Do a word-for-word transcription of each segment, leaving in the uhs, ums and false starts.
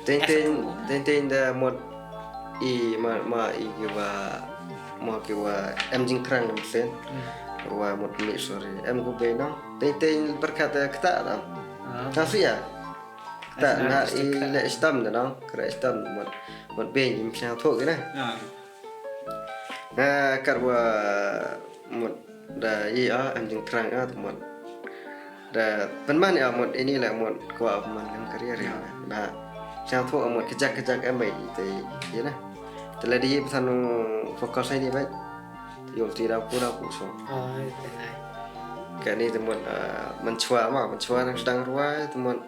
Teng teng teng teng da mut i ma ma i ki wa ma ki wa em jingthrang em sen. Wa mut mi sorry em ku be nang. Teng teng berkat da kata da. Nang su ya. Ta na i le stam da nang kra stam mut mut be im sang thok na. Nga kat wa mut da i a em jingthrang a mut da pynman ya mut ini le mut kwa pynman ngam career ya ba sang thok mut kejak kejak em bai te ya na te la di pesan focus ini bai yol ti da ku da ku so. Ka ni te mut menchwa ma menchwa nang sedang ruai te mut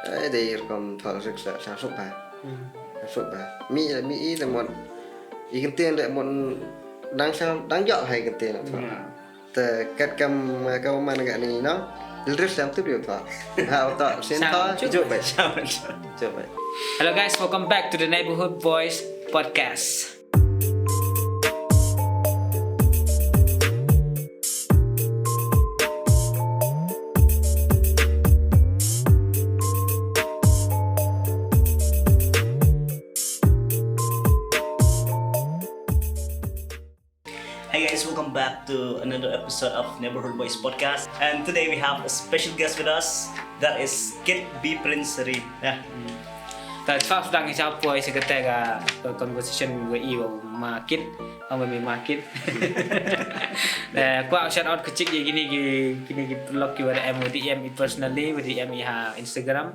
Ai dei rukom thol rik sa sa suk ba. Sa suk ba. Mi mi i de mon. I kenten de mon dang sa dang jok hai kenten de. Te kat kam kam man ga ni no. Dil ris sam tu dio thol. Ha to sen thol. Jok ba. Jok ba. Hello guys, welcome back to the Neighborhood Boys podcast. Hey guys, welcome back to another episode of Neighborhood Boys Podcast. And today we have a special guest with us. That is Kit B Prince Seri. Yeah. Ta chwa sdang i chapoi sekete ga conversation wa i wa ma Kit. Ong ba mi ma Kit. Eh, kwah shout out kecik ya kini ki kini ki lok ki wa da em wa D M i personally wa D M i ha Instagram.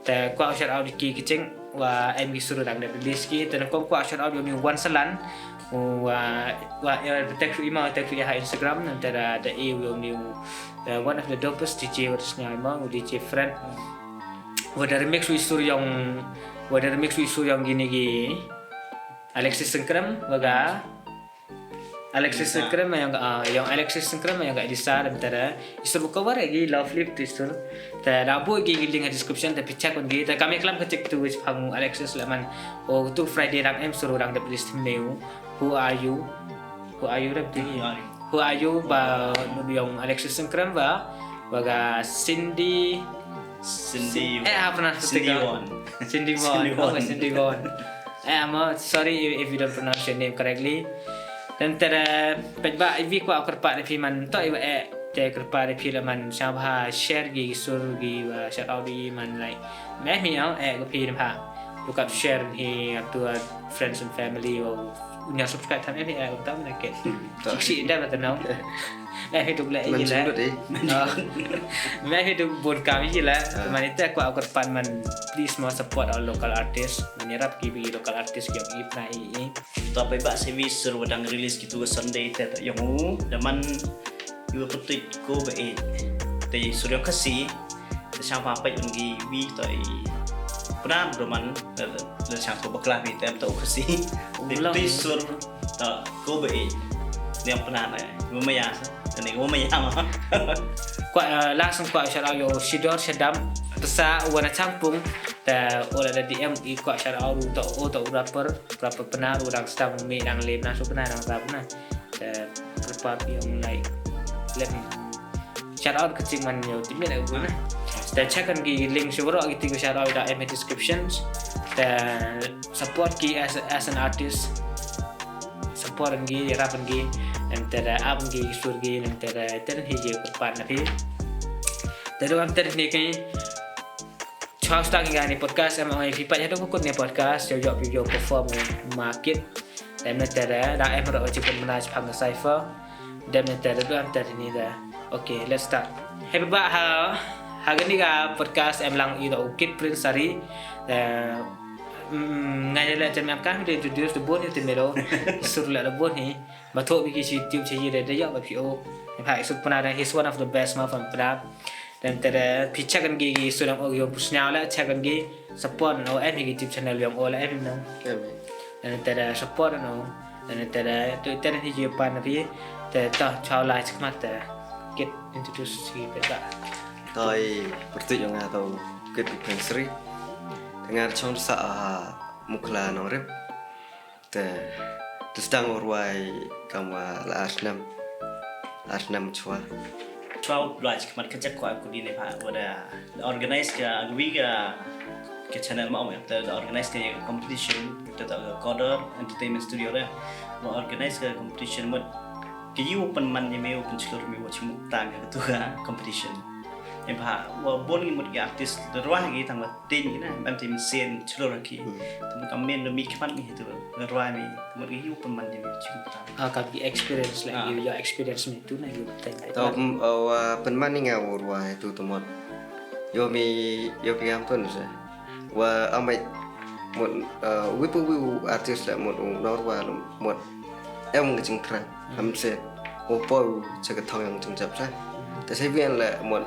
Te kwah shout out ki kecik wa em ki suru dang da release ki. Te kong kwah shout out ya mi wan salan. Wa wa ya text i ma text i ha Instagram nang te da da i wa mi one of the dopest D J wa snya ma D J friend. Wa da remix wi sur yong wa da remix wi sur yong kini ki Alexis Sengkrem wa ga Alexis Sengkrem yang ah yang Alexis Sengkrem yang ga Elisa dan tara isur buka war gi love live tu isur. Ta da bu gi link ha description ta pichak kon gi ta kami kelam kecik tu wis pang Alexis laman. Oh tu Friday rang em suru rang da list neu. Who are you? Who are you rap tu? Who are you ba yang Alexis Sengkrem ba ba ga Cindy Cindy. Eh apa na Cindy Won. Cindy Won. Cindy Won. Cindy Won. Eh, I'm sorry if you don't pronounce your name correctly. Dan tera pet ba ivi kwa kerpa de pi man to iwa eh te kerpa de pi la man sha ba share gi sur gi ba shout out di man like meh mi au eh ko pi ha. Look up share hi up to our friends and family or unya subscribe tham eh eh tam na ke. Sik si inda ba tenau. Meh hi duk la i la. Meh hi duk bun kam i la. Mani te kwa akur pan man please mo support our local artist. Mani rap ki bi local artist ki i pra i i. To pe ba sevi sur wadang release ki tu Sunday te yong u daman yu petut ko ba e. Te sur yong kasi. Te shang pa pet yong gi wi to i. Pernah daman le shang ko bakla bi tem to kasi. Te sur ta ko ba e. Niam pernah na. Mama ya. Ani mama ya ma. Kwa la sang kwa shara yo sidor shadam. Pesa wana champung. Ta ola da D M i kwa shara ru ta o ta rapper. Rapper pernah ru dang stam mi dang lem na su pernah dang rap na. Ta rapper yang like lem. Shout out kecik man yo timi na guna. Ta check kan gi link shoro gi tigo shout out da M descriptions. Ta support ki as as an artist. Support ngi rap ngi em tada up ngi sur ngi em tada ten hi je pan na phi. Tada am ter ni kai. Chau sta ngi ni podcast em ai phi pa ya to ko ni podcast yo yo yo perform market. Em na tada da em ro chi pun mana chi pang cypher. Dem ne ter do am ter ni da. Okay, let's start. Hey ba ha ha gani ga podcast em lang i da u Kit Prince Sari. Ngai le tem em kan de introduce de boni te mero. Sur le boni. Ba tho bi ki YouTube che yi de de ya ba pi o. Em ha sur puna da he's one of the best ma fan puna. Dem ter pi check and gi sur am o yo pusnya la check and gi support no em YouTube channel yong o la em no. Dem ter support no. Te te tu te ni ji pan phi te ta chau lai chik mat te Kit introduce si pe ka. Toi pertut yong nga tau Kit Prince Seri. Te nga chong sa a Mukla Nongrep. Te te sdang ruai kam wa la asnam. Asnam chua. Chau lai chik mat ka chak kwa ku di ne pa wada organize ka agwi ka ka channel ma ong, te da organize ka competition, te da ka Coder Entertainment Studio re. Wa organize ka competition mut ka yu pynman ïa me, u pynshlur me wa chim tang ka tu ka competition. Em ba wa bun ngi mut ki artist da rwai ki tang ba tin ki na, ban tin sen chlur ki. Hmm. Te mut ka men da mi khmat ngi tu da rwai mi, te mut ki yu pynman ïa me wa chim tang. Ah, ka ki experience, like, Ah. you, your experience me tu na yu tang. To, mm, oh, wa pynman ngi nga wa rwai tu te mut. Yo mi, yo pi am tu ni sa. Wa amai mut, uh, wi pu wi u artist la mut u nor wa mut em ka jingthrang. Hmm. Am se. Wa poi u cha ka thong yang jingjap sa. Hmm. Te sa wi an la mut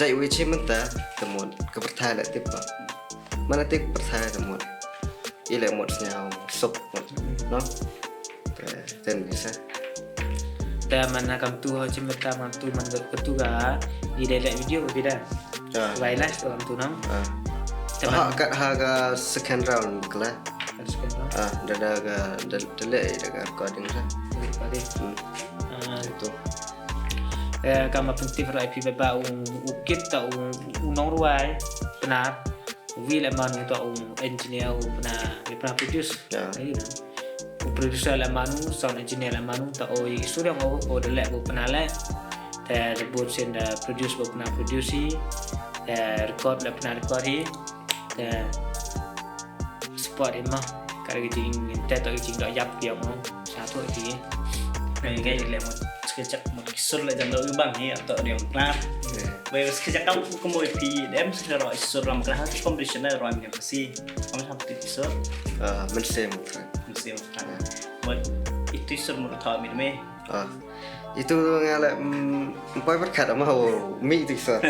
jai wi chi mynta te mut ka pyrthai la tip ba. Mana tip pyrthai te mut. I la mut sñiaw suk mut. No? Te ten bisa. Te man na kam tu ho chim ta man tu man ka tu ka i de le video video. Ah. Bai live tu kam tu nang. Ah. Te Ha man ka ha ka second round kala. Ka second round. Ah, da da ka da da le da ka recording sa. Recording. Hmm. Ah. Itu. Eh, kama penting rai pi ba u u kit ta u u nong ruai. Pnar. Wi le manu ta u engineer u pnar, u pnar produce. Ya. Ai, no. U producer le manu, sound engineer le manu, ta u i surang u, u de le u pnar le. Te rebut sin da produce u pnar produce hi. Te record le pnar record hi. Te support hi ma. Ka jing te to jing do yap piang mo. Sa to ji. Ngai ngai le mo. Skejak mo ki sur le jam do bang hi to dia klar. Wei skejak kam ku mo pi dem skejak ro sur lam kena ha competition ro ni pasi. Kam sam ti sur. Ah, men sem tra. Men sem tra. Mo itu sur mo tha mi me. Ah. Itu nga le mm, empai berkat ama ho mi itu sur.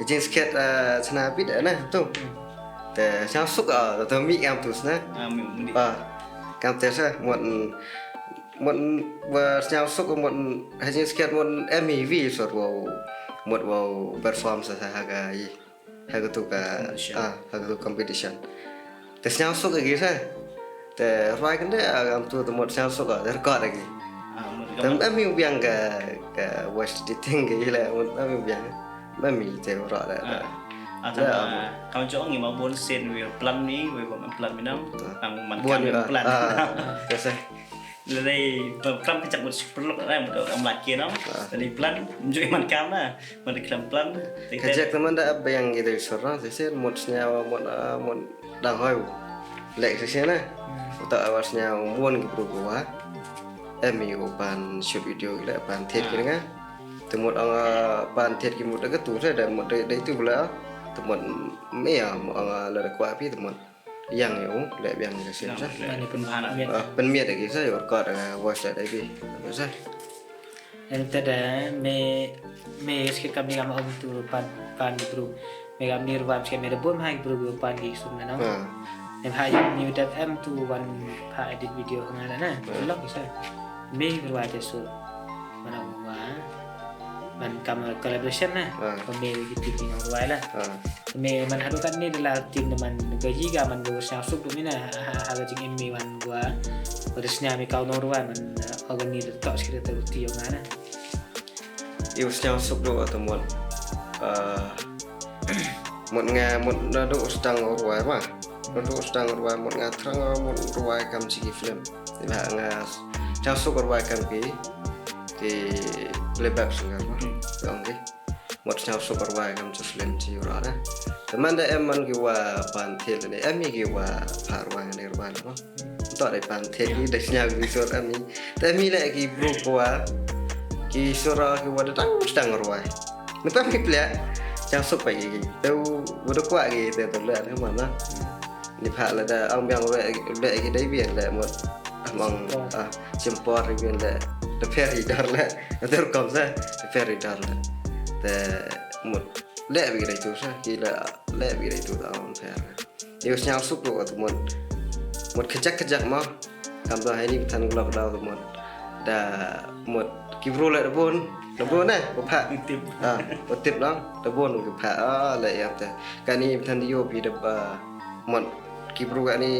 Jing sket ah, chana bit na tu. Te sñiaw suk ah, te mi kam tu sna. Ah, mi mi. Ah. Kam te sa mo Mon wa sñiaw suk mon ha jing sket mon M E V sort wow mot wow perform sa sa ha ka i ha ka tu ka Competition. Ah ha ka tu competition. Te sñiaw suk agi sa. Te rwai kende agam tu te mot sñiaw suk ah te record agi. Ah, mot Te ka mot. M E biang ka ka voice editing ka i la mot M E biang. M E te ro da. Ah. Ah, Te, tama ah, kam jong ngi ma bon sen wi plan ni wi bon plan mi nang. Ah. Ang man Bon kam ni, ah, plan. Ah. Te sa. Lei ba klam ka jak mut super lok na mut am laki no. Ah. Lei plan mjui man kam na. Man klam plan. Ka jak teman da ab yang gitu sor na sesen mut sñiaw mut ah, mut dang hoi. Lek sesen na. Hmm. Uta awar sñiaw mut ki bru gua. Em yu pan shoot video gila pan thied Ah. ki nga. Te mut ang ah, pan thied ki mut da ka tu sa da mut da da itu bla. Te mut me ya mut ang ah, la da kwa pi te mut. Yang ïa u leh biang ïa ka sien sa. Mane pynmiat. Ah, pynmiat ïa ki sa ïa u record ïa ka voice da ïa ki. Sa. Enta da me me skit kam ni kam ong tu pan pan ki bru. Me kam ni ruam skit me da bun hai bru pan ki sum na no. Ah. Em hai ni da em tu wan ha edit video nga na na. Ah. Lok sa. Me ruai te su. Mana wa. Man kam collaboration na. Ah. Ko me ki tu ni ruai la. Ah. Me man haduh kat ni adalah team de man gaji ga man go sñiaw suk du mina ha ha ga jing me wan gua. Pada sñiaw me kau nor wan man organi de tok sekali tu ti yong ana. Yu sñiaw suk du atau mut. Ah, mut nga mut na du stang ruai ma. Na du stang ruai mut nga trang mut ruai kam sigi film. Tiba nga sñiaw suk ruai kam ki ki playback singer ma. Hmm. Yong ki. Mut sñiaw suk ruai kam cha film chi ura na. Te man da em man ki wa pan thied ne em ki wa pha ruai ne ruai na. To da pan thied ki da sñiaw ki sur em. Te em le ki bru ki wa ki sur ki wa da dang dang ruai. Ni pa mi ple sñiaw suk pa ki. Te u da kwa ki te to le na man na. Ni pha la da ang biang le le ki dei biang le mut among Simpor. Ah simpor biang le te pher i dar le te rukom sa te pher i dar le te mut le bi dei tu sa ki le le bi dei tu da ang pher. Yu sñiaw suk tu mut mut kejak kejak ma kam da hai ni than glok da mut da mut ki bru le da bun da bun eh ba pha. Tip. Ah ba tip lang da bun ki pha ah le ya te kani than yu bi da ba Mon ki bru kani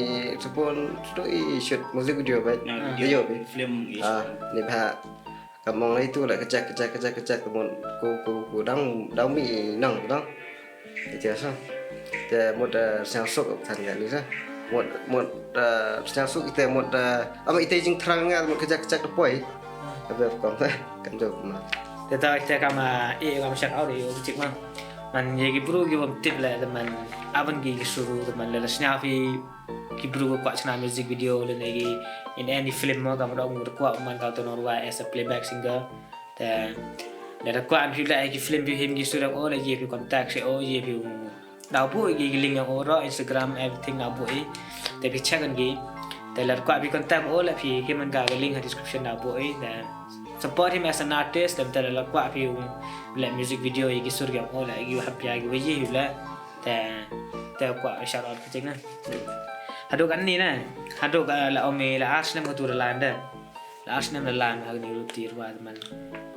sapon tu i shoot music video ba. Ah, video. Film i Ah, shoot. Ni ba. Ka mong lai tu la kejak kejak kejak kejak mon ku ku ku dang dang mi nang dang. Itu sa. Te mut, eh, sngewsuk than kane sa. Mut, mut, eh, sngewsuk ite mut, eh, ama ite jingthrang nga mut kajak kajak da poi. Ka ber kong kan jop ma. Te ta ite kam, eh, kam shout out ïa u chik ma. Man ïa ki bru ki bym tip leh te man aban ki ki suru te man leh sngewsuk ki bru ki kwah chna music video lane ki in any film mo kam dok ngur kwah man ka to nor wa as a playback singer. Te leh kwah an phi leh ki film phi him ki suru o leh ïa phi contact se o ïa phi Daw buh ïa ki link ïa u ro Instagram everything daw buh ïa. Te phi check ïa ki. Te lada kwah phi contact u leh phi ki man ka link ha description daw buh ïa. Te support him as an artist te lada kwah phi u leh music video ïa ki sur ïa u leh ïa ki hap ïa ki wei ïa u leh. Te te kwah shout out ka jing na. Haduh kan ni na. Haduh ka la ome la as nem ka tu la landa. Last name la lan ha ni rutir wa man.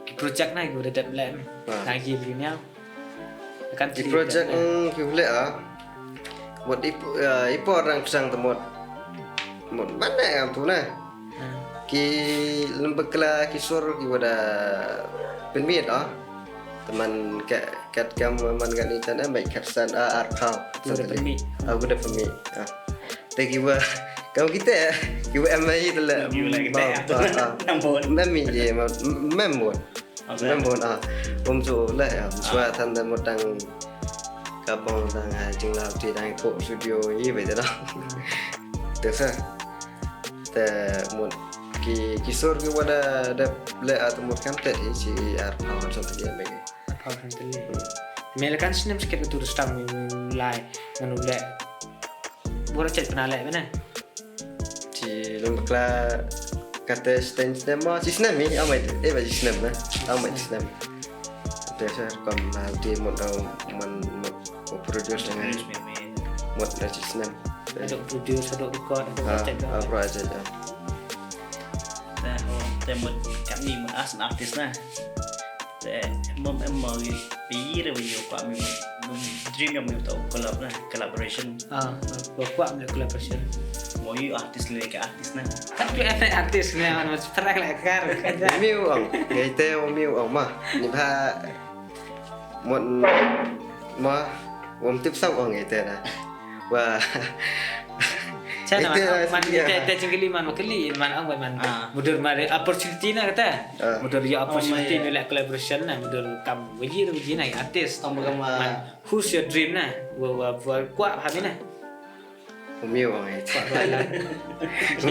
Ki project na ki udah dep lem. Nang ki bini. Kan ki project ki ule ah. Mut ipo rang sang temut. Mut mana yang tu na. Ki lembekla ki sur ki wada penmit ah. Teman kat kat kam man kat ni tan mai kat san ah arpau. Udah penmit. Ah udah penmit. Ah. Te kiwa kam kita kiwa em ai te la. Mem mi je mem bon. Mem bon ah. Um so la ya. Swa tan da mutang ka bong dang jing la ti dang ko studio i be da. Te sa. Te mut ki ki sur ki wada da le at mut kam te hi si ar pa so te me. Apa kan te le. Me la kan snem sket tu stang lai nganu le. Bora chet pernah leh mana? Ci lum bakla kata stem stem ma ci snem ni amai eh ba ci snem na amai ci snem. Te sa kom na ti mo dau man mo produce na mo na ci snem. Ada produce ada record ada project. Ah project ah. Te mo kami mo as an artist na. Te mo mo pi re mo kwa mi dream yang mo to collab na collaboration. Ah, wa kwah mle collaboration. Mo yu artist le ka artist na. Kan tu efek artist ne man mas prak le kar. Miu ong, ngai te miu ong ma. Ni ba mon ma wam tip sau ong ngai te na. Wa. Chana man te te jingkali man kali man ong man. Mudur mare opportunity na kata. Mudur ya opportunity ni le collaboration na mudur kam waji waji na artist. Ong ba kam. Who's your dream na? Wa wa wa kwah ha mi na. Umi wa ngai.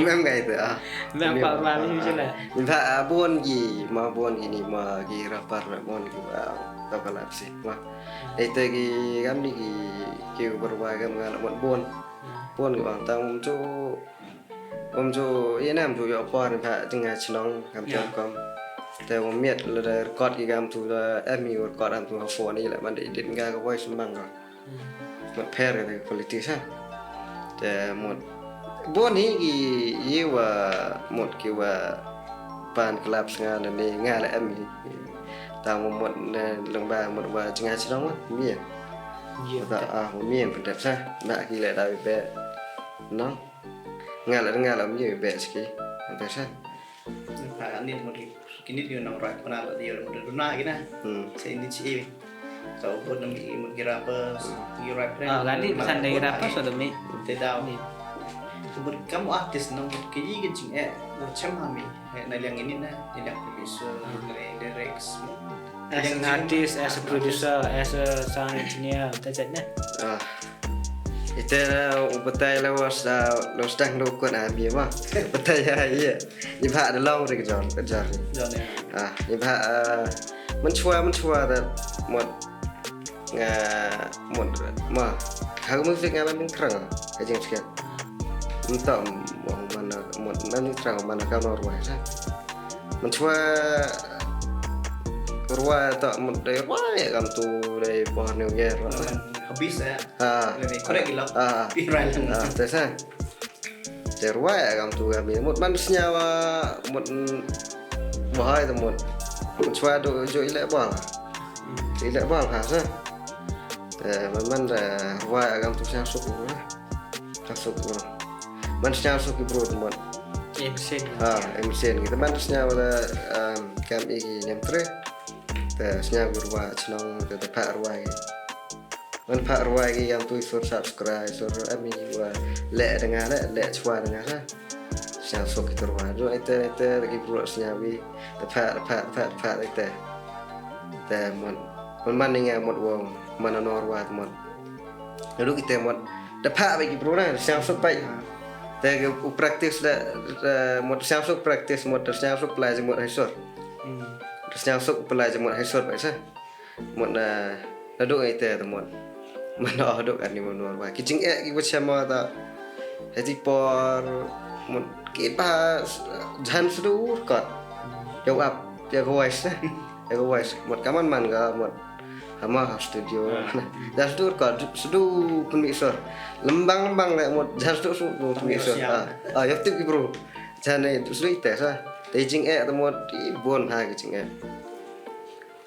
Mem ngai te ah. Mem kwah wa mi je la. Ba bon gi ma bon gi ni ma gi rapper la bon gi wa to ka lap si ma. Ete gi gam ni gi ki berwa gam ngal mon bon. Bon gi bang tang tu. Kum ju ïa nam ju ïoh por ba jngai chnong kam tem kam. Te u miet la da record ki gam tu da em i record am tu ha phone i la man da edit nga ka voice mang ka. Mat pher ka quality sa. Te mut bon hi ki ïa wa mut ki wa pan club nga la ne nga la em i. Ta mut ne lang ba mut wa jngai chnong wa mi. Ïa ta ah mi en pendep sa. Ba ki la da be. Nong. Nga la nga la mi be ski. Ante sa. Pa ni mo di kini di nang rai pana la di mo di runa gina. Hmm. Sa ini ci. Sa ubot nang di mo di rapa di rai pana. Ah, kan di pesan dari rapa so demi. Te dau. Ni. Ubot kamu artis nang kini ke jing eh. Macam ami. Eh, na liang ini na, na liang producer, na liang lyrics. As an artist, as a producer, as a sound engineer, ta chat na. Ah. Ite na u batai la was la los tang do ko na bi ma. Batai ya ye. Ni ba da long ri jor jor. Ah, ni ba man chua man chua da mot nga mot ma. Ha music nga man trang. Ka jing siat. Nta mo man mot man trang man ka no ruai sa. Menchwa ruai ta mut dei ruai kam tu dei por New Year. Habis eh. Ha. Lebih korek gila. Ha. Pi ruai lang. Ha, te sa. Te ruai kam tu kami mut man snyawa mut bahai tu mut. Menchwa do jo ilek bal. Ilek bal ha sa. Te man man ruai kam tu snya suk. Ka suk bro. Man snya suk bro mut. Em sen. Ha, em sen kita man snya wala kam i nem tre. Te snya gurwa chnong te te pa ruai. Man pha rwai ki ïam tu i sur subscribe, sur em i wa leh da nga leh, leh chwa da nga sa. Sñiaw suk ki tu rwai. Ju ite, ite, ki bru sñiaw wi. Te pha, pha, pha, pha, ite. Te mon. Man man ni nga mot wong. Man na nor wa mot. Lalu kita mot. Te pha ba ki bru na, sñiaw suk pai. Te ki u practice da, da mot sñiaw suk practice mot, te sñiaw suk pelai jingmut hai sur. Hmm. Te sñiaw suk pelai jingmut hai sur pai sa. Mut na, na duk ite te mut. Man na duk ani mut nor wa. Ki jingeh ki wa chama ta. Heti por, mut ki ba jan sedur kot. Ya ap, ya ka voice na. Ya ka voice. Mut kaman man ka mut. Hama ha studio. Ah. Jan sedur kot, sedur pun mi sur. Lembang lembang le mut jan sedur sedur pun mi sur. Ah, ah, ya tip ki bru. Jan ni sedur ite sa. Te jingeh te mut, i bon ha ki jingeh.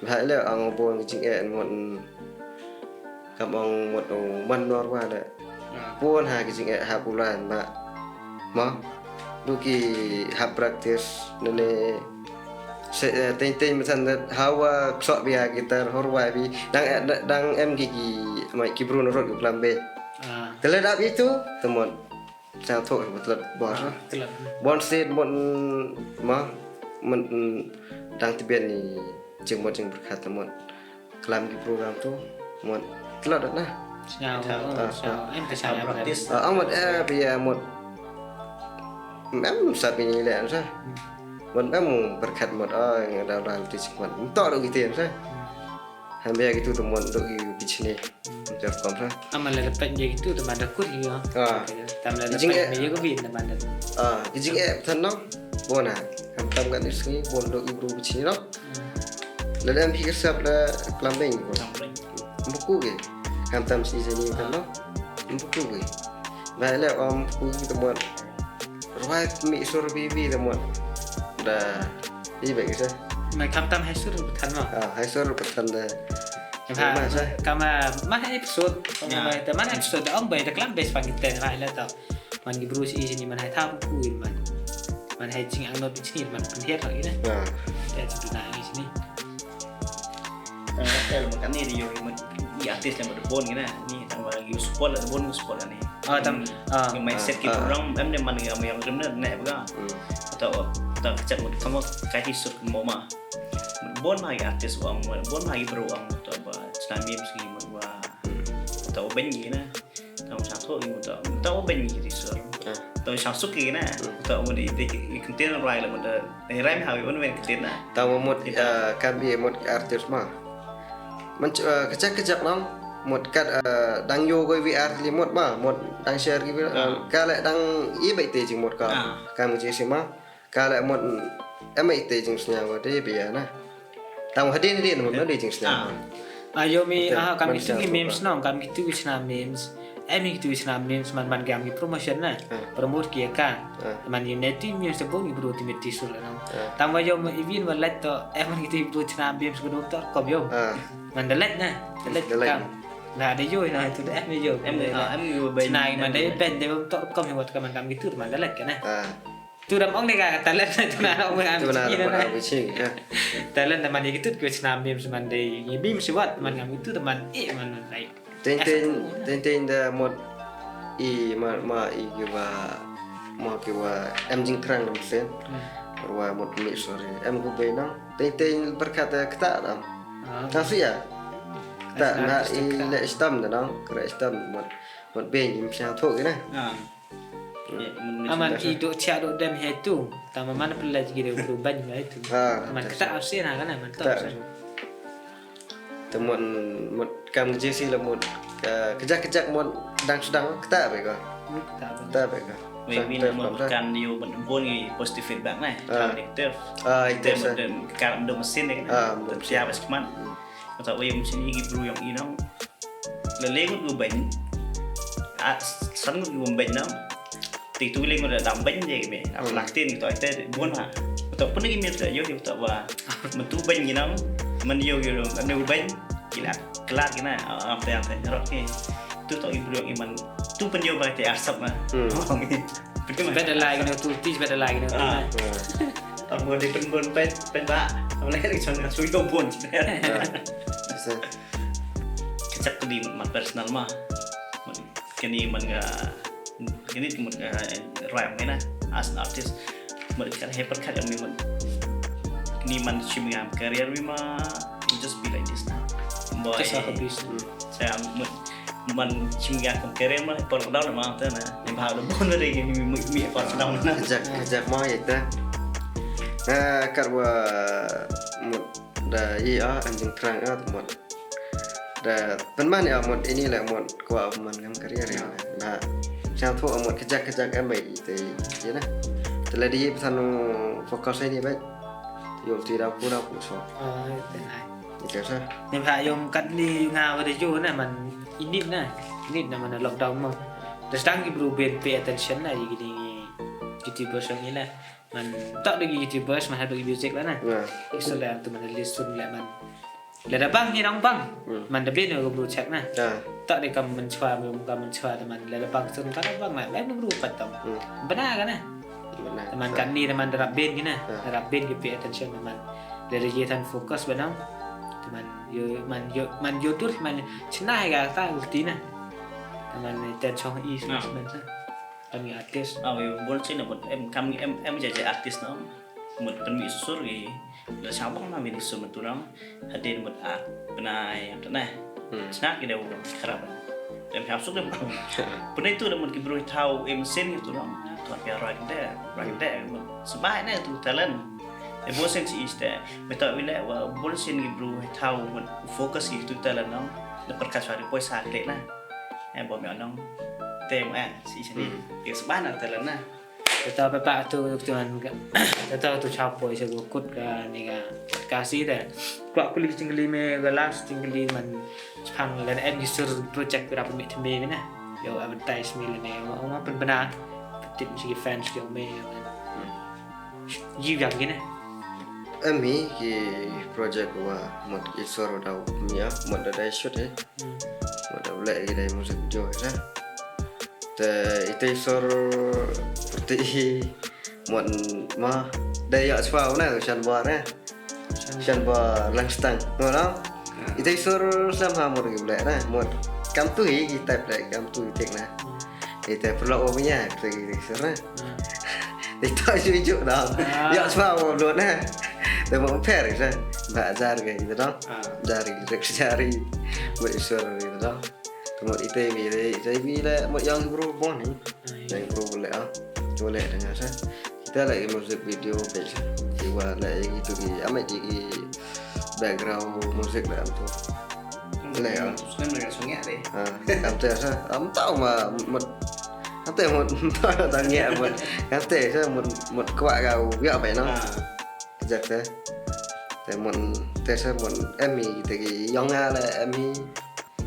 Ba le ang bon ki jingeh mut. Kam ong mut u man nor wa le. Ah. Pun ha ki jingeh ha bulan ba. Ma. Du ki ha practice ne ne. Se, eh, teng teng misan ha wa ksok bia gitar hor wa bi. Dang, eh, dang em ki ki mai ki bru norot u klam be. Ah. Te le dap itu te mut. Sñiaw thoh mut tlot bor. Ah, tlot. Bon sit mut ma mut dang tbian ni jingmut jingpyrkhat mut. Klam ki program tu mut tlot na. Sñiaw, ah, oh, ah, sñiaw. Ah. Em ka sñiaw practice. Ah, ah, mut eh pia mut. Em sa bini le sa. Hmm. Mut em pyrkhat mut ah nga da ral ti mut. Mut tok ro ki tien sa. Hmm. Hamba ki tu tu mut tu ki bichni. Jor kom sa. Ama la dapat dia gitu teman da kut gitu. Ah. Tam la dapat jingeh. Dia ko bin teman da. Ah, jingeh than no. Bona. Ham tam kan is ni bon do ibru bichni no. Hmm. La dam hi kesap la klambeng. Klambeng. Buku ke. Ham tam si sini than no. Buku ke. Ba la om buku ke teman. Rwai mi sur bibi teman. Da. Ibe ke sa. Mai kam tam hai sur than no. Ah, hai sur than da. Em ha, ma sa. Kama ma hai episode, kama ma te man episode da ong bai da klam bes pang kiten ma ila to. Man ki bru si sini man hai thaw ku man. Man hai jing ang no di sini man pun hiat lagi na. Ah. Te tu na di sini. Eh, el mo kani di yo mo i artist le mo de bon gina. Ni tang wa yu support le de bon support ani. Ah, tam, ah. Yung mindset ki program em ne man nga mo yang rim ne ne ba. Hmm. Atau ta chat mo kamo ka hi sur mo ma. Bon ma ki artist wa mo, bon ma ki bru wa mo to ba chna memes ki mo wa. To ben gina. Tang sñiaw thoh ki mut. Tang u beiñ ki ti sur. Ah. Tang sñiaw suk ki na. Hmm. Tang mut i, i, i ktien rwai la mut. I rhyme ha i un wen ktien na. Tang mut, ah, kam i mut artist ma. Man, ah, kajak kajak nang. Mut kat, ah, dang yo ko wi ar li mut ma. Mut dang share ki wi, ah, ka le dang i bai te jing mut ka. Ah. Kam ji si ma. Ka leh mut em ai te jingsñiaw ka dei bia na. Tang hadien hadien mut na dei jingsñiaw. Ah. Ayo mi, ah, kam kitu ki memes nong, kam kitu ki chna memes. Em kitu ki chna memes man man kam ki promotion na. Ah. Promote ki ka. Ah. Man yu neti memes te bun ki bru ti meti sur na. Ah. Tang wa yo mi ivin wa let to em kitu ki bru chna memes ko dok to kom yo. Ah. Man da let na. Da let kam. Na da yo na tu da em yo. Em, ah, em yo ben. Chna man da ben de to kom yo wat kam man kam kitu man da let ka na. Ah. Tu dang ong ne ka talent na tu na ong am. Tu na ong am chi. Talent na man ki tut ki chna memes man dei ngi memes wat man ngam tu man e man dei. Teng teng teng teng da mut i ma ma i ki wa ma ki wa em jingthrang lam sen. Wa mut mi sorry em ku bei nang teng teng berkat kata dam. Tang su ya. Kata na i le stam da nang kra stam mut mut bei ngi msiang tho ki na. Aman i dok chiah dok dem he tu. Tama mana pelaj gire bru ban ngai tu. Aman kata arsi na kana man ta. Temon mut kam jesi la mut kejak kejak mut dang sedang kata be ko. Kata be ko. Maybe na mut kan yu mut bon ngi positive feedback na. Negative. Ah, itu sa. Kan do mesin ni. Ah, siapa sih man. Kata wei mesin igi bru yang inang. La le ngut gu beiñ. A san ngut gu beiñ na. Ti tu le ngut da dam beiñ je me. Ap lak tin to te bon ha. To pun gi mir te yo to ba. Mentu beiñ gi na. Men yo yo ne gu beiñ. Kila klar gi na. Am te am te rot ke. Tu to i bru i man. Tu pen yo ba te arsap na. Beda lai no tu ti beda lai no tu. Am mo de pen bon pen pen ba. Am le ni chon ka sui to bon. Sa. Tek di man personal ma. Kini man ka, kini man ka rhyme ni na, as an artist. Man ka he perkat yang ni man. Kini man shim ngam career mi ma, you just be like this na. Boy. Just a hobby. Saya man, man shim ngam career ma, por down ma tu na. Ni ba do bon re mi mi por down na. Kejap, kejap ma ita. Ah, kat wa mut da i a anjing terang a mut. Da pynman ïa mut ini leh mut kwah man ngam career ïa. Na. Sngewthuh mut kejak kejak em bai te ïa na. Te leh di pesan u focus ini bai. Ïoh ti da ku da ku so. Oh, tenai. Ïa sa. Ni ba ïoh kat ni nga wa de ju na man ini na. Ini na man lockdown mo. Terus tang ki bru ben pay attention na ïa kini YouTubers yang ni na. Man tak da ki YouTubers man haduh ki music lah na. Ïa. Isu lah tu man list tu lah man. Lada bang ni dang bang. Hmm. Man da bin ka bru check na. Ïa. Tak da kam menchwa, kam menchwa da man lada bang sun ka bang lah. Lain bru pat tam. Hmm. Benar kan na? Benar. Da man kan ni da man da rap bin kina. Ïa. Da rap bin ki pay attention da man. Lada ye tan focus ba nang. Da man yo man yo man yo tur man chna ga ta ulti na. Da man ten chong i man sa. Kan ngi artist. Aw, ïa bun sien mut em kam em em ja ja artist no. Mut pynmih sur gi. La sha bang na mini sur mut tu nang. Hadien mut a pynai tu neh. Hmm. Sngap ki dei u kharap. Dem sha suk dem. Pynai tu dem mut ki bru thaw em sien ki tu nang. Tu pia roi de, roi de mut. Sebai ne tu talent. E bun sien si iste. Meta wile wa bun sien ki bru thaw mut focus ki tu talent no. Le perkat sari poisa klik na. E bun mi onong. Tem eh si sini. Hmm. Ki sebai na talent na. Tata papa tu tu an ka tata tu chaw poi sa gu kut ka ni ka ka si te. Kwah kuli jingkuli me ga last jingkuli man chapang lan em ki sur project rap mi te me na. Yo advertise mi le ne ma ma pen bena. Tip si ki fans yo me. Ji yang gini. Em hi ki project wa mut ki sur dau mi ya mut da dai shoot eh. Hmm. Mut da u leh ki dei music video hi sa. Te ite i sur te i mut ma dei ïa chwa u ne shan ba ne. Shan ba lang stang. Ngo no? Ite i sur sam ha mut ki u leh ne. Mut kam tu i ki type leh kam tu i tik ne. Hmm. Ite perlu u nya te i sur ne. Hmm. Ite i ju ju da. Ah. Ïa chwa u lo ne. Te mut per i sa. Ba jar ke i da. Ah. Jar i rek jar i. Mut i sur i da. Te mut ite mi le, ite mi le, mut yang bru bon ni. Ah, iya. Yang bru le ah. Cuma le dengan sa. Kita lagi music video biasa. Iwa le yang itu ki, amat ki background music le am tu. Le ah. Terus kan mereka sungai deh. Ah, kata sa. Am tahu ma mut. Kata mut tanya mut. Kata sa mut mut kuat kau ya apa no? Ah. Kejap te. Te mut te sa mut em hi kita ki yang le em hi.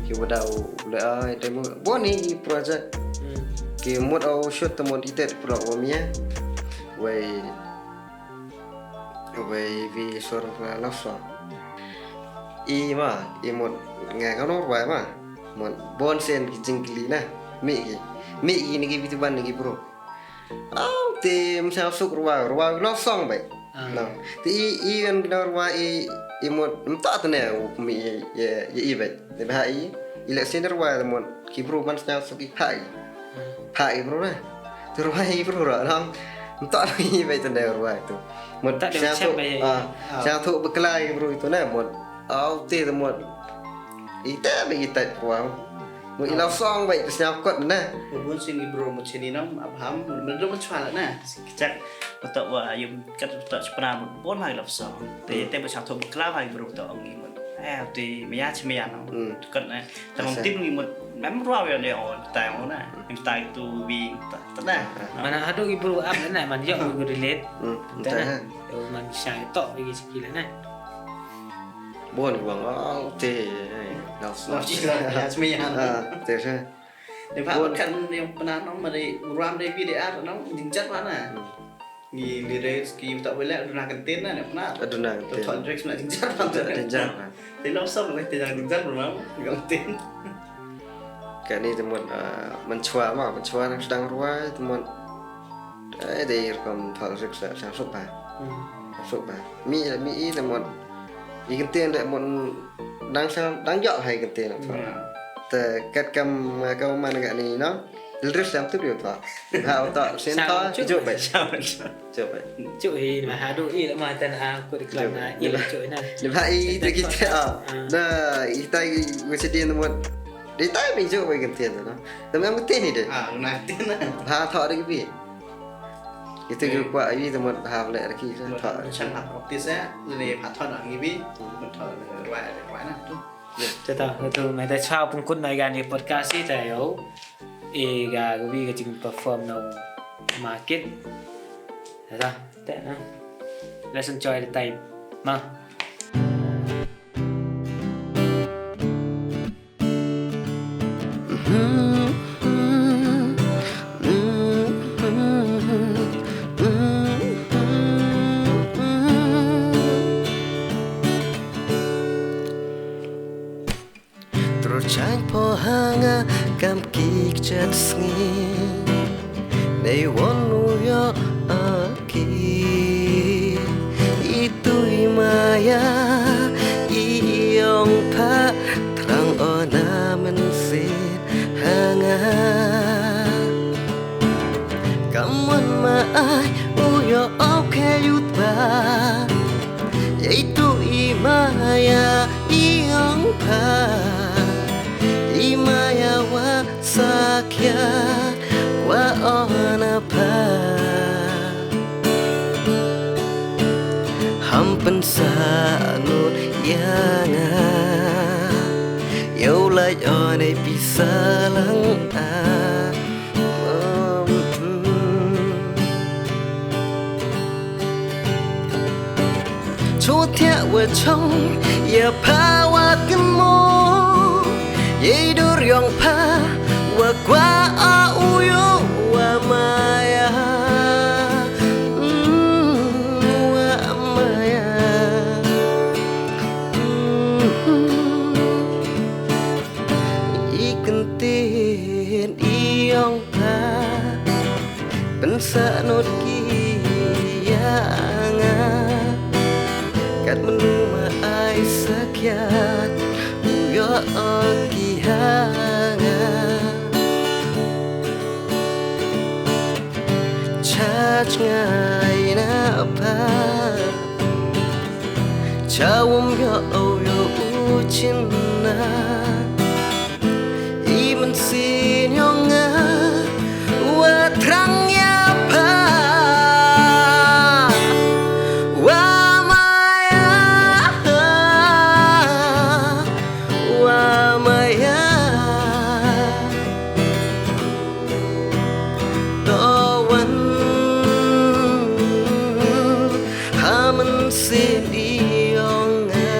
Ki wa dau le ai te mut bon hi ki project. Hmm. Ki mut au shoot te mut ite te pro wa mia. Wei wei vi sur la la so. I ma i mut nga ka nor wai ma. Mut bon sen ki jingkli na. Mi ki. Mi ki ni ki bitu ban ni ki bro. Au te msa suk ruwa ruwa love song bai. Ah. No. Te i i kan kena ruwa i i mut mta tene mi i i i bai. Te ba i i lek sien ruwa mut ki bru ban sna suk i phai. Hmm. Phai bru na. Te ruwa i bru ra no. Mta i bai tene ruwa tu. Mut sna tu. Ah. Sna tu beklai bru itu na mut. Au te mut. Ite bai ite ruwa. Mut i love song bai te sna kot na. Bun sien ki bru mut sien i nam abham mut mut mut chwa na. Kecek betok wa yum kat betok chpra mut bon hai love song. Te te ba chang thok kla hai bru to ong i mut. Eh te mya chi mya no. Hmm. Kot na. Te mum tim i mut mem rua we ne on tai on na. Im tai tu bi ta ta na. Mana hadu i bru ap na man yo we relate. Hmm. Ta na. Yo man shai to wi ki la na. Bon ki bang oh te. Love song. Love song. Ya chi mya. Ah, te sa. Dei ba kan yang pernah nong mari uram dei video ar nong jingjat mana. Ngi lyrics ki tak boleh aduna kenten na pernah. Aduna kenten. Thot lyrics na jingjat mana. Jingjat mana. Dei love song dei te jingjat mana. Kenten. Kani te mut menchwa ma menchwa nang sedang ruai te mut. Ai dei rukom thot lyrics sa sang suk ba. Sang suk ba. Mi mi i te mut. I kenten te mut nang sang dang jok hai kenten. Te kat kam, kam man kane, no? Lris lam tu dia tho. Ha, tho, sen tho, juk bai. Juk bai. Juk hi, ma ha du i la ma tan ha, ku di klam na, i la juk na. Lem ha i tu kita, ah. Na, i tai, ku sedih na mut. Di tai bai juk bai kan tian, no? Te ma mesti ni deh. Ah, na tian na. Ha, tho di bi. Itu juga kuat, i tu mut ha lek lagi, tho. Chan ha practice ya, ni ha tho na ngi bi. Mut tho, ruai, ruai na tu. Te ta, tu, me te chwa pun kun mai gan i podcast i te yo. I ga wi ga jing perform no market. Te ta, te na. Let's enjoy the time. Ma. Tro chang po hanga kam ki kchat sngi. Nei won u yo a ki. I tu i maya i ong pha. Trang o na men si hanga. Kam wan ma ai u yo o ke yut ba. Yei tu i maya i ong pha. I maya wa sakya wa ona pha. Ham pynsa nud ya nga. Yow lai one pisa lang a. Chuthiah wa chong ya pha wa kynmo. Yei dur yong pha wa kwa a u yo wa maya. Mm, wa maya. Mm. I kyntien i ong pha. Pynsa nud ki ya nga. Kat mynnu ma ai sakiat u yo o ki ha nga. Chach ngai na pha. Cha wum yo o yo u chin na. I mynsiem yong nga wa thrang ya pha. Wa maya, wa maya. To wan ha mynsiem yong nga.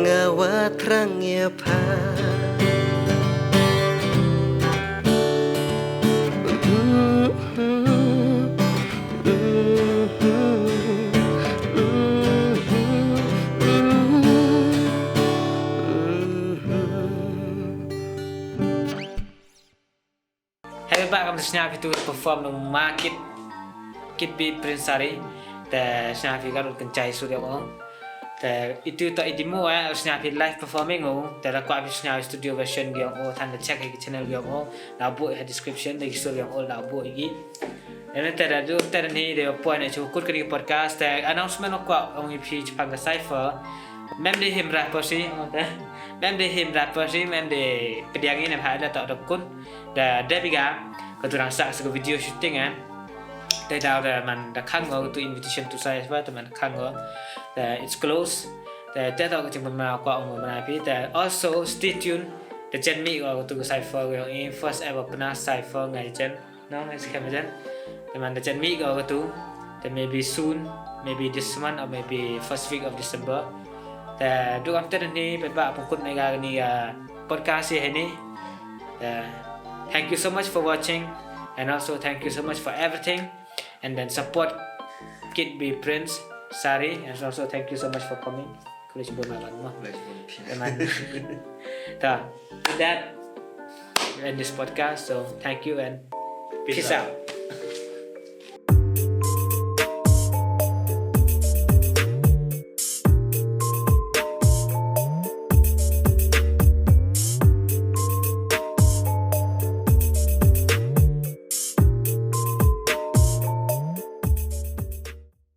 Nga wa thrang ya pha. Hei ba kam sñiaw phi tu perform nong ma Kit, Kit Bey Prince Sari. Te sñiaw phi ka lut kynjai sur yong o. Te itu to i demo eh, sñiaw phi live performing o. Te la kwah phi sñiaw studio version yong o, than da check ha ki channel yong o. La buh ha description da ki sur yong o la buh igi. Te ne te da du te ni de point ne chu kut kani podcast te announcement o kwah ong i phi chipang ka cipher. Mem de him ra posi o te. Mem de him ra posi, mem de pdiang i ne ha la to da kut. Da, da biga, ka tu rang sa, sa ka video shooting, eh. Da, da, da, man, da khang ngo, tu invitation tu sa, ba, da man khang ngo. Da, it's close. Da, da, da, ka jingpynmana kwah ong mana phi. Da, also, stay tuned. Da jan mih ngo, tu ka cipher, ngo, in first ever pynah cipher, ngai jan. No, ngai si kam jan. Da man, da jan mih ngo, tu. Da maybe soon, maybe this month, or maybe first week of December. Te, duk am te ni, pynba pungkut mega ni, uh, podcast hi ni. Te, thank you so much for watching, and also thank you so much for everything. And then support Kit Bey Prince Sari, and also thank you so much for coming. Khublei shibun Malan mo. Khublei shibun. Te, with that, we end this podcast. So, thank you and peace out.